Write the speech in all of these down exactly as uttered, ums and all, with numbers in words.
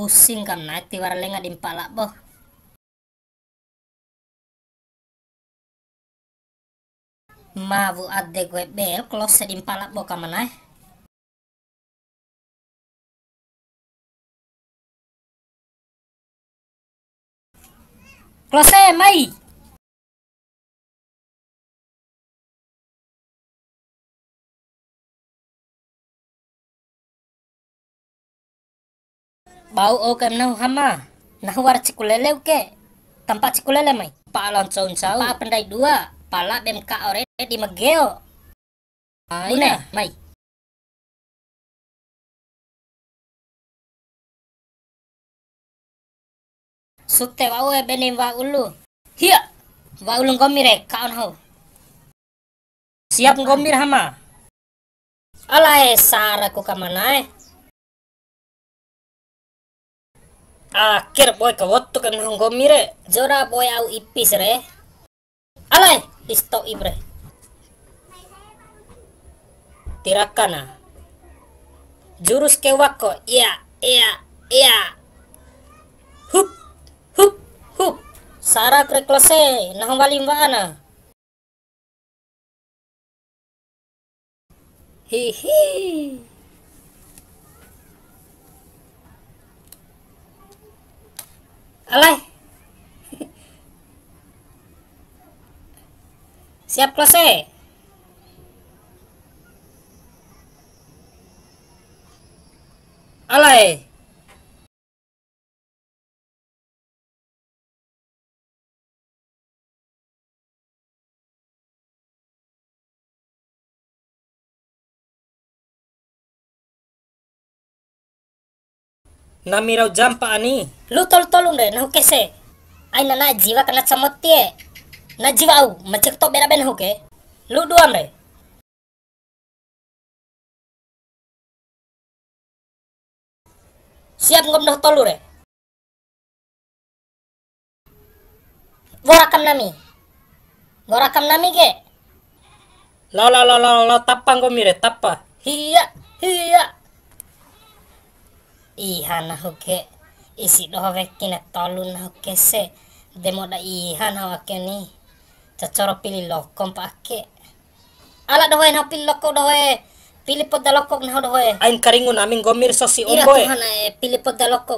Pusing ka ma na'e, tiwara lenga di mpa'a labo. Mawu ade gue bel, klose di mpa'a labo ka ma na'e. Klose, mai. Bau o ke nahu hama, nahu wara cikulele uke, tampa cikulele mai. Pa'a lao ncau-ncau, pa'a pendai dua, pala bem ka ore di mageo. Ai bune, mai. Sute wa'u ebe ni wa'a ulu. Hiya, wa'a ulu nggomi re, ka'o nahu. Siap nggomi re hama. Alae, sara ku ka ma na'e. Akhir boe ka wotu ka nahu nggomi re. Jora boe au ipis re. Alae, isto'i bre. Tirakana. Jurus ke wako. Iya, iya, iya. Hup, hup, hup. Sara kre klose, nahu wali wa'ana. Hihi. Alae. Siap klose. Alae. Nami rau jampa ani. Lu tolu-tolu re, nahu kese. Aina na jiwa kena camoti e. Na jiwa au, macek to bera ben nahu ke. Lu dua re. Siap nggomi doho tolu re. Wa'ura kam nami. Wa'ura kam nami ke. Lao, lao, lao, lao, lao, tapa nggomi re, tapa. Hiya, hiya. Iha nahu ke. Isi doho wekina tolu nahu kese. De moda iha nahu ake ni. Cacoro pili loko mpa ake. Ala dohoe, nahu pili loko dohoe. Pili poda loko nahu dohoe. Ain karingu nami nggomi re sosi. Ira ombo e. Tuhan e, pili poda loko.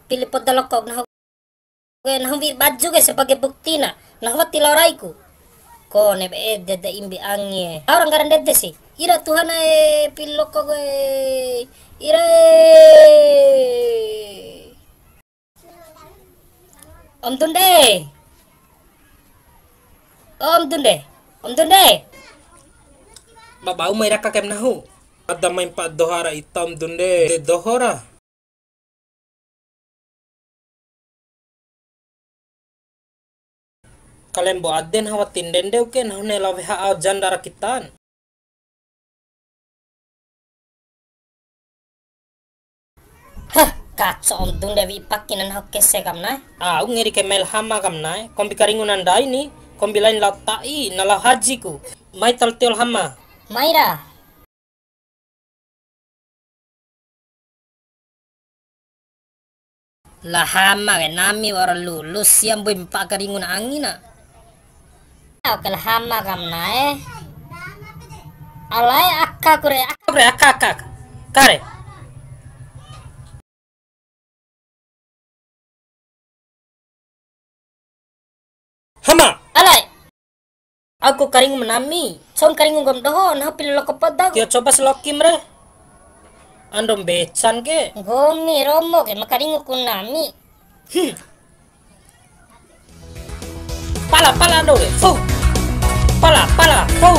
Pili poda loko nahu. Nahu wi'i baju ke sebagai buktina. Nahu wati lao raiku. Kone be ede de imbi angi e. Au ra nggara ndede si. Ira Tuhan e, pili loko gue. Ira e. Om Dunde. Om Dunde. Om Dunde. Ba bau mai raka kaim nahu. Ada mai mpa doho ra ita Om Dunde. De doho ra. Kalembo ade nahu wati ndende uke, nahu ne'e lao weha ao janda rakitan. Heh, kaco Om Dunde wi'i paki na nahu kese kam na'e. Au ngeri ke mail hama kam na'e, kombi karingu na ndai ni, kombi lain lao ta'i, na lao haji ku. Mai talo tio la hama. Mai ra. La hama ke nami wa'ura lulus sia, mbui mpa karingu na angi na. Au ke la hama kam na'e. Alae aka ku re, aka ku re, aka, aka, aka. Kare. Hama. Alae. Au ku karingu ma nami, cou karingu nggomi doho, nahu pili loko poda ku. Tio coba si lokim re. Ando mbecan ke. Nggomi romo ke ma karingu ku nami. Hmm. Pala, pala ando re. Fou. Pala, pala, fou.